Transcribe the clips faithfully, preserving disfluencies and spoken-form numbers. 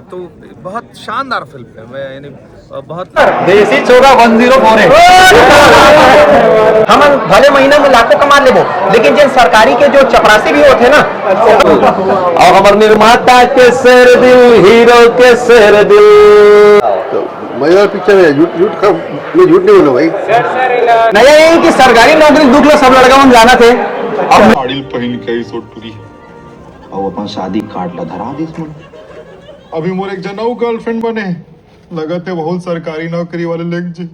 तो बहुत शानदार फिल्म है। मैं यानी बहुत देसी चोगा वन जीरो फोर है। हमन भले महीना में लाखों कमा लेबो, लेकिन जेन सरकारी के जो चपरासी भी होथे ना, और हमारे निर्माता के शेर दिल, हीरो के शेर दिल। मजेदार पिक्चर है। झूठ झूठ का मैं झूठ नहीं बोला भाई। नया यही कि सरकारी नौकरी दुख लो सब लड़का मन जाना थे। अब साड़ी पहन के आई सो टुरी। और अपन शादी कार्ड ला धरा दिस मन। अभी मोर एक जनऊ गर्लफ्रेंड बने, लगत है बहुत सरकारी नौकरी वाले लेग जी।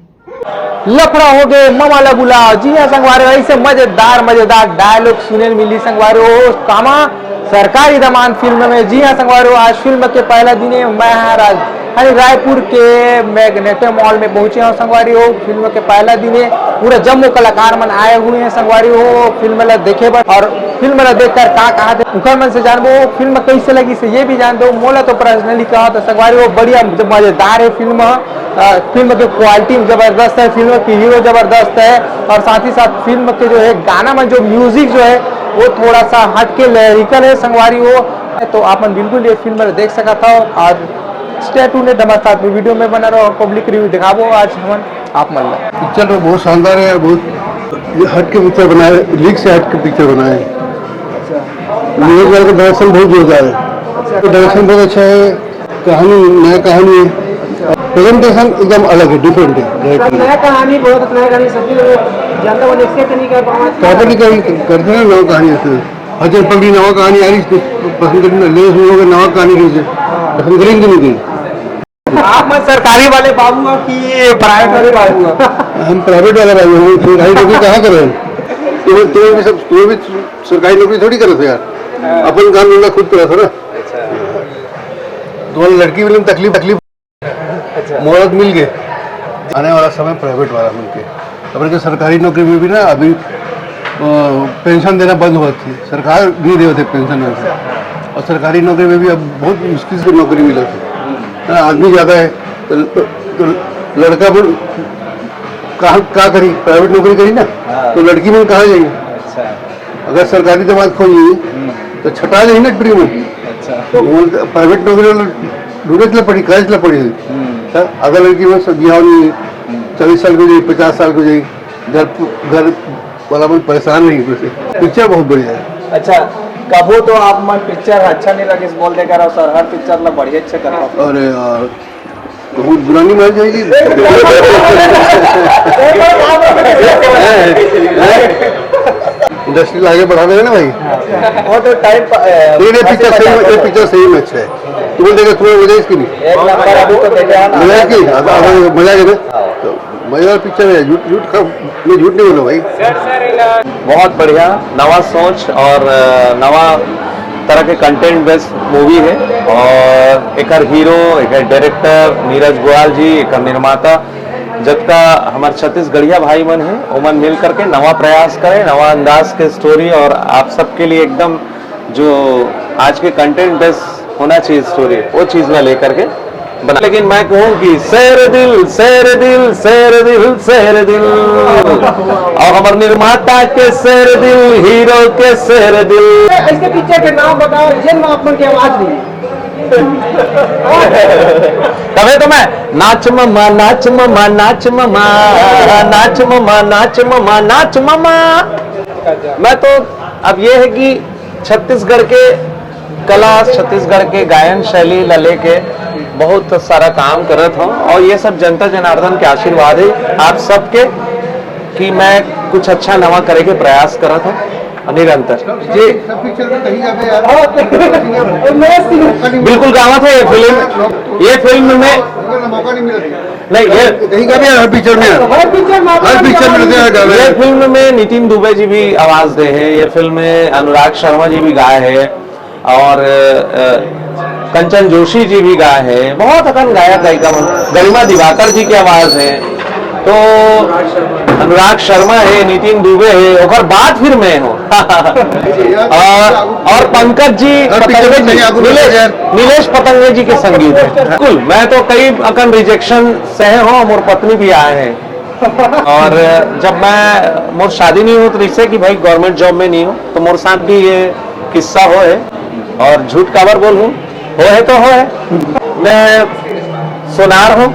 लफड़ा हो गए, ममा ला बुलाओ। जी हाँ संगवारी हो, ऐसे मजेदार मजेदार डायलॉग सुने मिली संगवारी हो। कामा सरकारी दमान फिल्म में। जी हाँ संगवारी हो, आज फिल्म के पहला दिन है। मैं हाँ राज हनी रायपुर के मैग्नेटो मॉल में पहुंचे हूँ संगवारी हो। फिल्म के पहला दिन है, पूरा जम्मो कलाकार मन आए हुए हैं संगवारी हो फिल्म ला देखे बर। और फिल्म ला देख कर का कहा थे उखर मन से जानबो, फिल्म कैसे लगी से ये भी जान दो। मोला तो पर्सनली कहा तो संगवारी हो बढ़िया मजेदार है फिल्म। अ, फिल्म के क्वालिटी जबरदस्त है, फिल्म के हीरो जबरदस्त है और साथ ही साथ फिल्म के जो है गाना में जो म्यूजिक जो है वो थोड़ा सा हट के लिरिकल है संगवारी हो। तो आप मन बिल्कुल ये फिल्म देख सकत हो। और स्टे ट्यून्ड हमारे साथ में, वीडियो में बना रहो, पब्लिक रिव्यू दिखाबो आज हमन आप मन ला। पिक्चर तो बहुत शानदार है, बहुत ये हट के पिक्चर बनाए, लीक से हट के पिक्चर बनाए। नीरज लाल का डायरेक्शन बहुत जोरदार है, तो डायरेक्शन बहुत अच्छा है। कहानी नया कहानी है, प्रेजेंटेशन एकदम अलग है, डिफरेंट है। नया कहानी बहुत नया कहानी सभी लोग जनता मन एक्सेप्ट नहीं कर पा रहा। प्रॉपर्टी का करते हैं नवा कहानी ऐसे। हजर पगड़ी नवा कहानी आ रही, पसंद करेंगे, लेस लोग नवा कहानी रही है, पसंद करेंगे नहीं कहीं। आप मन सरकारी वाले बाबू हो कि प्राइवेट वाले बाबू हो? हम प्राइवेट वाला बाबू, हम सरकारी नौकरी कहाँ कर रहे हैं? तुम्हें तुम्हें भी सब तुम्हें भी सरकारी नौकरी थोड़ी करे थे यार, अपन काम धंधा खुद करा था ना। तुम्हारी लड़की वाले में तकलीफ तकलीफ मोहलत मिल गए। आने वाला समय प्राइवेट वाला मिल के, अपन के सरकारी नौकरी में भी ना अभी पेंशन देना बंद हुआ थी, सरकार नहीं दे थे पेंशन वैसे। और सरकारी नौकरी में भी अब बहुत मुश्किल से नौकरी मिला थी, है ना, आदमी ज़्यादा है तो, तो लड़का भी कहाँ क्या करी, प्राइवेट नौकरी करी ना, तो लड़की में कहाँ जाएगी? अगर सरकारी जमात खोली तो छटा जाएगी ना ट्री में। तो प्राइवेट नौकरी वाला ढूंढे चला पड़ी, करे चला पड़ी। सर, अगर लड़की में सब बिहाव नहीं है, चालीस साल की हो जाएगी, पचास साल की हो जाएगी, घर घर वाला मन परेशान नहीं है। पिक्चर बहुत बढ़िया है। अच्छा, कभू तो आप मन पिक्चर अच्छा नहीं लगिस बोल देकर आओ सर, हर पिक्चर ला बढ़िया अच्छे कर अरे यार, बहुत बुरा नहीं मान जाएगी। इंडस्ट्री आगे बढ़ा रहे हैं ना भाई। वो तो टाइम नहीं नहीं, पिक्चर सही में, ये पिक्चर सही में अच्छा है। तुम्हें देखा, तुम्हें मजा इसकी नहीं? एक नंबर अभी तो देखे हैं ना। मजा की, अब- अब मजा आ गया ना। तो मजेदार पिक्चर है, झूठ झूठ का मैं झूठ नहीं बोला भाई। बहुत बढ़िया, नवा सोच और अ, नवा तरह के कंटेंट बेस्ड मूवी है। और एकर हीरो, एकर डायरेक्टर नीरज गोयल जी, एकर निर्माता जतका हमारे छत्तीसगढ़िया भाई मन है, ओमन मिल करके नवा प्रयास करें, नवा अंदाज के स्टोरी और आप सबके लिए एकदम जो आज के कंटेंट बेस्ड होना चाहिए स्टोरी, वो चीज ला लेकर के बना। लेकिन मैं कहूँ कि शेर दिल, शेर दिल, शेर दिल, शेर दिल, और हमारे निर्माता के शेर दिल, हीरो के शेर दिल। इसके पिक्चर के नाम बताओ जिनमें आप मन की आवाज नहीं है। तबे तो मैं नाच ममा, नाच ममा, नाच ममा, नाच ममा, नाच ममा, नाच ममा। मैं तो अब ये है कि छत्तीसगढ़ के कला, छत्तीसगढ़ के गायन शैली ला लेके बहुत सारा काम करत हूँ और ये सब जनता जनार्दन के आशीर्वाद है आप सबके कि मैं कुछ अच्छा नवा करे के प्रयास करत हूँ निरंतर। जी, बिल्कुल गावा था ये फिल्म, ये फिल्म में नहीं, ये कहीं का भी हर पिक्चर में है। हर पिक्चर में रहते हैं गाने। ये फिल्म में नितिन दुबे जी भी आवाज दे हैं, ये फिल्म में अनुराग शर्मा जी भी गाए हैं और अ, कंचन जोशी जी भी गाए हैं, बहुत अकन गायक गायिका मन, गरिमा दिवाकर जी की आवाज है, तो अनुराग शर्मा है, नितिन दुबे है, ओकर बाद फिर मैं हूँ। और, और पंकज जी, पतंगे जी, नीलेश, नीलेश पतंगे जी के संगीत है। बिल्कुल, मैं तो कई अकन रिजेक्शन सहे हूँ, मोर पत्नी भी आए हैं। और जब मैं मोर शादी नहीं हो तो इससे कि भाई गवर्नमेंट जॉब में नहीं हो, तो मोर साथ भी ये किस्सा हो है। और झूठ काबर बोलूं, हो है तो हो है। मैं सोनार हूँ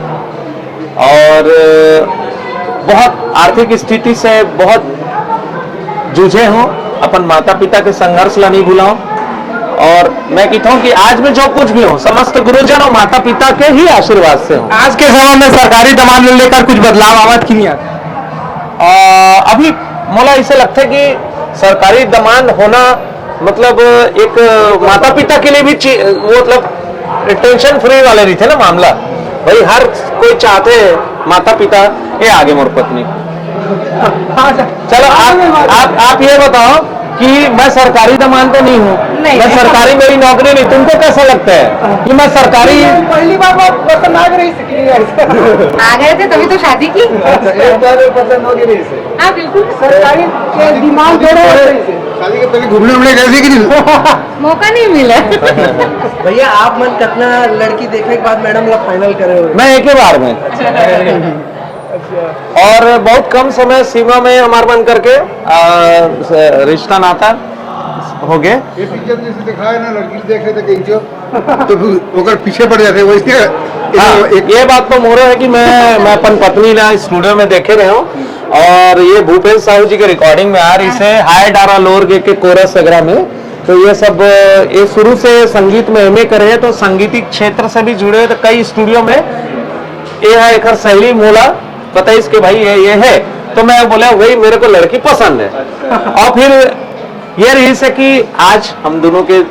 और बहुत आर्थिक स्थिति से बहुत जूझे हूँ, अपन माता पिता के संघर्ष ला नहीं भुलाऊं। और मैं कहता हूँ कि आज मैं जो कुछ भी हूँ, समस्त गुरुजन और माता पिता के ही आशीर्वाद से हूँ। आज के समय में सरकारी दमान ले लेकर कुछ बदलाव आवत कि नहीं आवत? अ, अभी मोला ऐसे लगता है कि सरकारी दमान होना, मतलब, एक माता पिता के लिए भी ची-, वो, मतलब, टेंशन फ्री वाले रहिथे ना मामला। भाई, हर कोई चाहते हैं, माता पिता, ये आगे मोर पत्नी। चलो, आप, आप, आप ये बताओ कि मैं सरकारी दमान तो नहीं हूँ, नहीं। मैं सरकारी, मेरी नौकरी नहीं, तुमको कैसा लगता है कि मैं सरकारी? पहली बार मैं पसंद आ रही। आ गए थे तभी तो शादी की। अच्छा, एक बार में पसंद हो गई नहीं इसे। हाँ, बिल्कुल। सरकारी के दिमाग जोड़ो। शादी के पहले घूमने उमने गए थे कि नहीं? मौका नहीं मिला। भैया, आप मन कितना लड़की देखे के बाद मैडम ला फाइनल करे हो? मैं एक ही बार में। और बहुत कम समय सीमा में हमार मन करके, आ, स-, रिश्ता नाता हो गए। ये पिक्चर जैसे दिखाए ना, लड़की देखे थे कहीं जो, तो फिर ओकर पीछे पड़ जाते वैसे। हाँ, एक ये बात तो मोरो है कि मैं, मैं अपन पत्नी ना स्टूडियो में देखे रहे हूँ और ये भूपेश साहू जी के रिकॉर्डिंग में आ रही से हाय डारा लोर गे के कोरस सगरा में। तो ये सब, ये शुरू से संगीत में एमए करे हैं, तो संगीतिक क्षेत्र से भी जुड़े हैं, तो कई स्टूडियो में ये है एक सहेली मोला बताइस के भाई ये, ये है, तो मैं बोला, "भाई, मेरे को लड़की पसंद है।" और फिर ये रही से कि आज हम दोनों के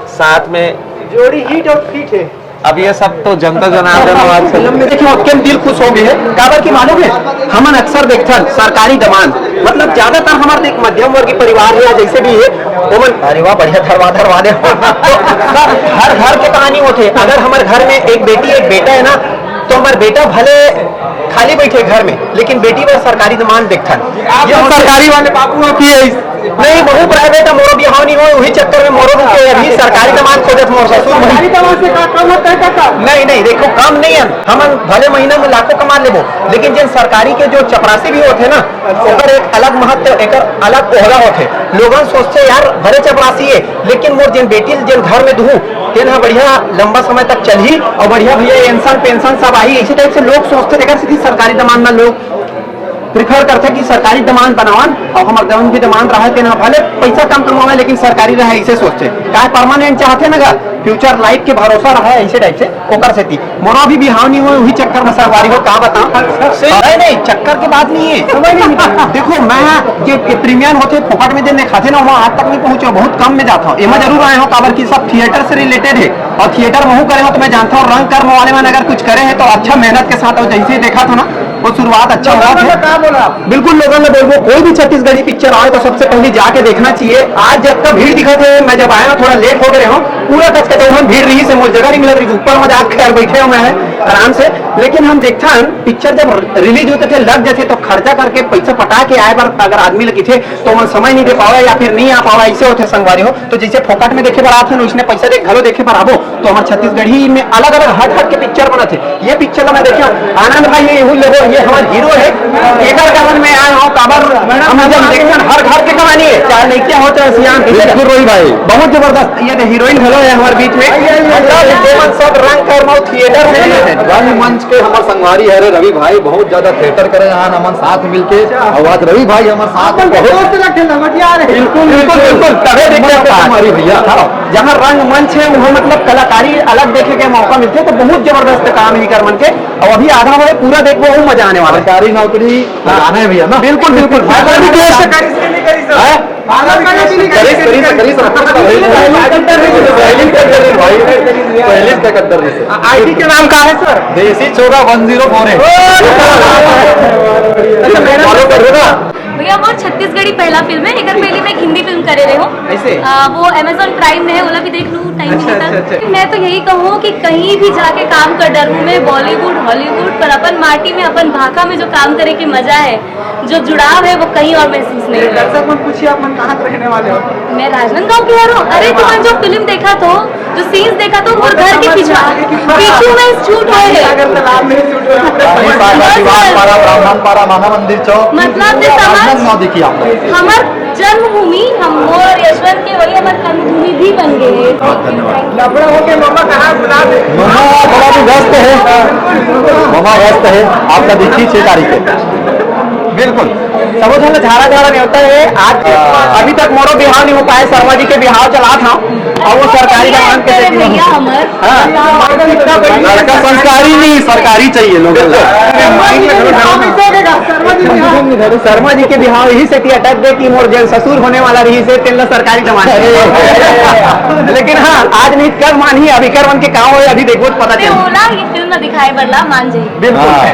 साथ में जोड़ी हिट और फिट है। अब ये सब तो जनता जनार्दन आवाज से फिल्म में देखिए, वाकई में दिल खुश हो गए है। काबर की मालूम है, हमन अक्सर देखथन सरकारी दमान, मतलब ज्यादातर हमार देख मध्यम वर्गीय परिवार है या जैसे भी है, ओमन, अरे वाह, बढ़िया धरवा धरवा दे। तो हर घर के कहानी होथे। अगर हमारे घर में एक बेटी एक बेटा है ना, तो हमारे बेटा भले खाली बैठे घर में, लेकिन बेटी बर सरकारी दमान देखथन। आप ये तो होथे। सरकारी वाले बाबू हो कि ऐस- नहीं, वहू प्राइवेट है, मोरो बिहाव नहीं हो, वही चक्कर में मोरो रुके, अभी सरकारी दमान खोजत मोर ससुर भाई। सरकारी दमान से का कम होता है काका? नहीं, नहीं, देखो, कम नहीं है, हम भले महीना में लाखों कमा लेबो, लेकिन जिन सरकारी के जो चपरासी भी होते ना, ओकर एक अलग महत्व, एक अलग ओहदा होते। लोगन सोचते, "यार, भले चपरासी है, लेकिन मोर जिन बेटी ल जिन घर में दूहूं, तेन ह बढ़िया लंबा समय तक चलही और बढ़िया भैया पेंशन, पेंशन सब आही।" इसी टाइप से लोग सोचते, तेकर सेती सरकारी दमान में लोग प्रेफर करथे कि सरकारी दमान बनावन और हमर जौन भी दमान रहे तेन ह भले पैसा कम कमावे लेकिन सरकारी रहे, ऐसे सोचथे। काहे परमानेंट चाहथे ना, अगर फ्यूचर लाइफ के भरोसा रहे, ऐसे टाइप से, ओकर सेती। मोरो भी बिहाव नहीं हुए, वही चक्कर में संगवारी हो, का बताओ? नहीं, नहीं, चक्कर के बात नहीं है। देखो, मैं ये, ये प्रीमियम होते, फोकट में देने खाते ना, वहाँ आज तक नहीं पहुँचा, बहुत कम में जाता हूँ। एमा जरूर आए हो, काबर की सब थिएटर से रिलेटेड है और थिएटर महू करे हो, तो मैं जानता हूँ रंग कर्म वाले मन अगर कुछ करे हैं तो अच्छा मेहनत के साथ, और जैसे ही देखा था ना, वो शुरुआत अच्छा हुआ था। का बोला? बिल्कुल, लोगन ला बोलबो, कोई भी छत्तीसगढ़ी पिक्चर आए तो सबसे पहले जाके देखना चाहिए। आज जतका भीड़ दिखत हे, मैं जब आया हूँ, थोड़ा लेट हो गए हूँ, पूरा कचकचौहन भीड़ रही से मोर जगह नहीं मिलत रही, ऊपर में जाके खैर बैठे हूँ मैं आराम से। लेकिन हम देखथन, पिक्चर जब रिलीज होते थे, लग जाते तो खर्चा करके पैसा पटा के आए बर अगर आदमी लगी थे तो मन समय नहीं दे पावे या फिर नहीं आ पावे, ऐसे होते संगवारी हो। तो जैसे फोकट में देखे बर आथन, उसने पैसा दे घलो देखे बर आबो। तो हमर छत्तीसगढ़ी में अलग-अलग हट-हट के पिक्चर बनत हे। ये पिक्चर ला मैं देखियो, आनंद भाई, ये यहू लोगो, ये हमर हीरो हे। एकर कारण मैं आए हूँ, काबर हम जब देखथन, हर घर के कहानी हे, चाहे लइका हो, चाहे सियान, ठीक हे? बिल्कुल रोही भाई। बहुत जबरदस्त, ये दे हीरोइन घलो हे हमर बीच में। मतलब, जेमन सब रंग कर्म अउ थिएटर में हे। रंगमंच के हमर संगवारी हरे रवि भाई, बहुत ज्यादा थिएटर करे हैं हमन साथ मिलके, अउ आज रवि भाई हमर साथ अपन बहुत दोस्त ला खेलना, बतिया रहे। बिल्कुल, बिल्कुल, बिल्कुल, तभे देखिए संगवारी भैया। हाँ। जहाँ रंगमंच हे, वहाँ मतलब कलाकारी अलग देखे के मौका मिलथे, तो बहुत जबरदस्त काम हे कर मन के। अउ अभी आधा होए, पूरा देखबो, वो मजा आने वाला हे। सरकारी नौकरी लगाना हे भैया ना। बिल्कुल, बिल्कुल। मैं तो रिक्वेस्ट करिस कि नहीं करिस? हैं? करिस, करिस, करिस। पहली से कद्दर नहीं भाई। पहली से कद्दर नहीं से। आईडी के नाम का हे सर? देसी चोगा वन ज़ीरो फ़ोर एट। अच्छा, मेरा फॉलो कर रहे ना? भैया, मोर छत्तीसगढ़ी पहला फिल्म हे, एकर पहले मैं एक हिंदी फिल्म करे रहे हूँ। ऐसे? आ, वो Amazon Prime में हे, ओला भी देख लूँ, टाइम अच्छा, मिलता। अच्छा, अच्छा। मैं तो यही कहूँ कि कहीं भी जाके काम कर डरबू में, बॉलीवुड, हॉलीवुड, पर अपन माटी में, अपन भाखा में जो काम करे के मजा हे, जो जुड़ाव हे, वो कहीं और महसूस नहीं होता। दर्शक मन पूछिए, आप मन कहाँ के रहने वाले हो? मैं राजनांदगांव के हरों। अरे, अरे वाह। तुमन जो फिल्म देखा थो, जो सीन्स देखा थो, मोर घर के पीछे। पीछू में शूट होए हे। रानी सागर, दीवान पारा, ब्राह्मण पारा, माना मंदिर चौक। मतलब, ये समझ, राजनांदगांव देखिए आप। हमर जन्मभूमि, हम मोर यशवंत के, वही हमर कर्मभूमि भी बन गए हैं। बहुत धन्यवाद। लफड़ा हो के मामा कहाँ बुला दे? मामा थोड़ा भी व्यस्त है, मामा व्यस्त है, आपका देखिए छह तारीख है। बिल्कुल। सबो झन ला झारा झारा नेवता है। आज अभी तक मोरो बिहाव नहीं हो पाए, शर्मा जी के बिहाव चलात हव, और वो सरकारी दमान के भैया हमर। हाँ। लड़का संस्कारी नहीं, सरकारी चाहिए लोगों को। शर्मा जी के बिहाव यही सेती अटक गए कि मोर जेन ससुर होने वाला रहिस हे, तेन ला सरकारी दमान। लेकिन हाँ, आज नहीं कल मानही, अभी कर मन के का होय, अभी देखबो तो पता चल। ओला ये फिल्म दिखाए बर ला मान जाई। बिल्कुल। हाँ।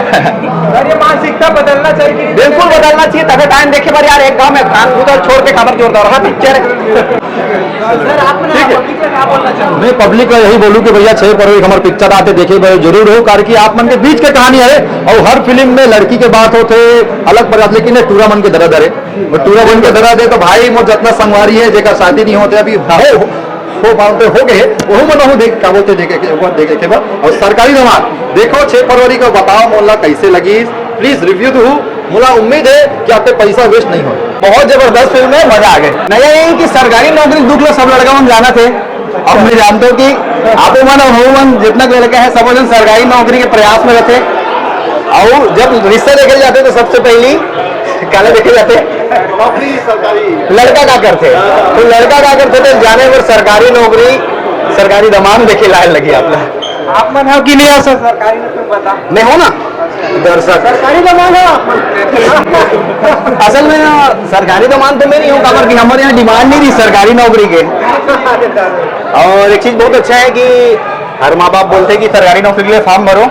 सर, ये मानसिकता बदलना चाहिए कि नहीं? बिल्कुल बदलना चाहिए, तभी टाइम देखे बर यार, एक गांव में खान खुद छोड़ के खबर जोरदार रहा पिक्चर। सर, आप ना ठीक है। पब्लिक से क्या बोलना चाहोगे? मैं पब्लिक का यही बोलूँ कि भैया, छह फरवरी हमारे पिक्चर आते देखे बर जरूर हो, कारण कि आप मन के बीच के कहानी है और हर फिल्म में लड़की के बात होते अलग प्रकार, लेकिन ये टूरा मन के दर्द है। वो टूरा मन के दर्द है तो भाई, मोर जितना संगवारी है, जेकर शादी नहीं होते अभी हो, हो पाते हो गए, वहू मन वहू देख, क्या बोलते, देखे के, वो देखे के बाद। और सरकारी दमान देखो छह फरवरी को, बताओ मोला कैसे लगी, प्लीज रिव्यू दू। मोला उम्मीद है कि आपके पैसा वेस्ट नहीं हो। बहुत जबरदस्त फिल्म है, मजा आ गए। नया यही कि सरकारी नौकरी दुख लो सब लड़का मन जाना थे। अब मैं जानता हूँ कि आप मन और हम मन जितना लड़का है, सब जन सरकारी नौकरी के प्रयास में रहते। और जब रिश्ता देखे जाते तो सबसे पहली काला देखे जाते, नौकरी सरकारी। लड़का का करते, तो लड़का का करते तो जाने पर सरकारी नौकरी, सरकारी दमान देखे लाए लगी आप। आप मन हो कि नहीं हो सर सरकारी नौकरी, बता। मैं हो ना दर्शक। सरकारी दमान हो आप मन। असल में ना, सरकारी दमान तो मैं नहीं हूँ, काबर कि हमारे यहाँ डिमांड नहीं रही सरकारी नौकरी के। और एक चीज बहुत अच्छा है कि हर माँ बाप बोलते हैं कि सरकारी नौकरी के लिए फॉर्म भरो,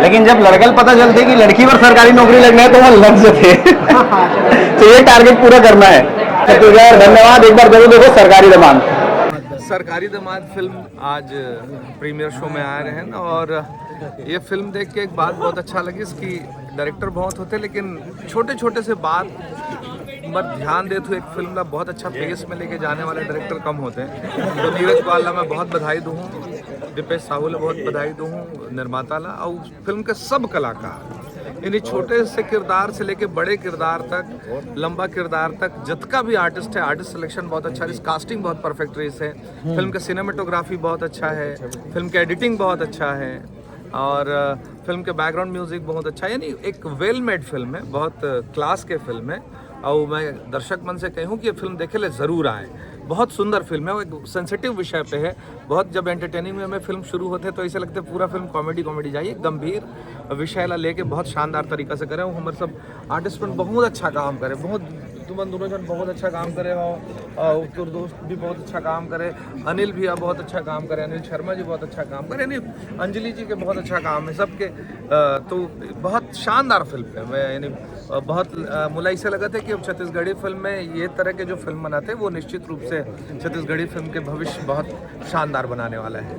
लेकिन जब लड़का पता चलते कि लड़की पर सरकारी नौकरी लगना है तो वो लग जाते हैं। तो ये टारगेट पूरा करना है। छत्तीसगढ़, धन्यवाद। एक बार जरूर देखो सरकारी दमान। सरकारी दमांद फिल्म आज प्रीमियर शो में आए रहे हैं और ये फिल्म देख के एक बात बहुत अच्छा लगी कि डायरेक्टर बहुत होते, लेकिन छोटे छोटे से बात पर ध्यान देत हुए एक फिल्म ला बहुत अच्छा पेस में लेके जाने वाले डायरेक्टर कम होते हैं। तो नीरज कुमार ला मैं बहुत बधाई दूँ, दीपेश साहू ला बहुत बधाई दूँ, निर्माता ला और फिल्म के सब कलाकार, यानी छोटे से किरदार से लेके बड़े किरदार तक, लंबा किरदार तक, जतका भी आर्टिस्ट है, आर्टिस्ट सिलेक्शन बहुत अच्छा रही, कास्टिंग बहुत परफेक्ट रही है, फिल्म का सिनेमेटोग्राफी बहुत अच्छा है, फिल्म का एडिटिंग बहुत अच्छा है और अ, फिल्म के बैकग्राउंड म्यूजिक बहुत अच्छा है। यानी एक वेल मेड फिल्म है, बहुत क्लास के फिल्म है। और मैं दर्शक मन से कहूँ कि ये फिल्म देखे ले जरूर आए। बहुत सुंदर फिल्म है, वो एक सेंसिटिव विषय पे है। बहुत जब एंटरटेनिंग वे में फिल्म शुरू होते तो ऐसे लगते पूरा फिल्म कॉमेडी कॉमेडी जाइए, गंभीर विषय ला लेके बहुत शानदार तरीका से करे। वो हमारे सब आर्टिस्ट मन बहुत अच्छा काम करे, बहुत, तुमन दोनों जन बहुत अच्छा काम करे हो। अ, उत्तर दोस्त भी बहुत अच्छा काम करे, अनिल भैया बहुत अच्छा काम करे, अनिल शर्मा जी बहुत अच्छा काम करे, यानी अंजलि जी के बहुत अच्छा काम है सबके। अ, तो बहुत शानदार फिल्म है। मैं यानी अ, बहुत अ, मुला ऐसे लगा था कि अब छत्तीसगढ़ी फिल्म में ये तरह के जो फिल्म बनाते हैं वो निश्चित रूप से छत्तीसगढ़ी फिल्म के भविष्य बहुत शानदार बनाने वाला है।